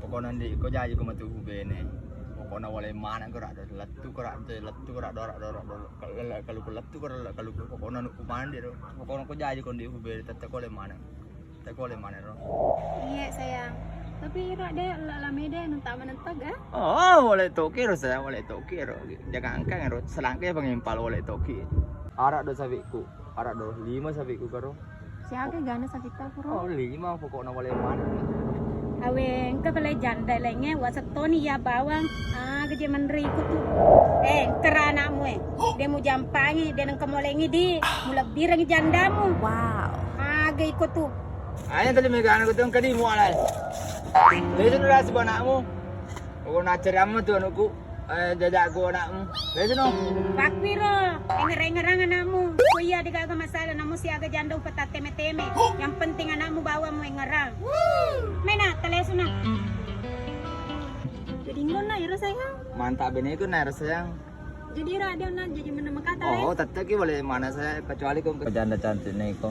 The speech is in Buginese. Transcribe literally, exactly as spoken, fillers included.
Pokokna ndi ko jaji ko matu bene. Pokokna wale maneng ko rak lettu ko rak lettu ko rak dorak dorak dorak. Kalau ko lettu ko rak kalau ko pokokna nuk kumande ro. Pokokna ko jaji ko ndi bene tette ko le maneng. Tette ko le maneng ro. Iya sayang. Tapi ira de la la mede nunta menentag ah. Oh, wale toki ro sayang, wale toki ro. Jangan angkang ro. Selangke pengimpal wale toki. Arak do sabiku. Arak do lima sabiku karo. Siaga gana sapitta puro? Oh, lima pokokna wale maneng. Awe, engka pale janda laingnge, wasettoni iya bawang. Aga je menriku tu. Eh, engkara anakmu eh. De mujampangi, de nengka molengi di. Mulebbirengi jandamu. Wow. Aga iko tu. Ayo tadi megana ko tu engka di mualai. Lesu nurasi anakmu. Oh, nacari amma tu anakku. Eh, jajaku anakmu. Lesu no. Pakkuiro, enger-engerang anakmu. Ko iya degaga masalah, namu siaga janda upatatteme-teme. Yang penting anakmu bawamu engerang. Mena, talesu na. Jadi ngono iro sayang. Mantap beneku na iro sayang. Jadi ira dia na jadi menemekata. Oh, tette ki wale maneng saya kecuali ko janda cantik neko.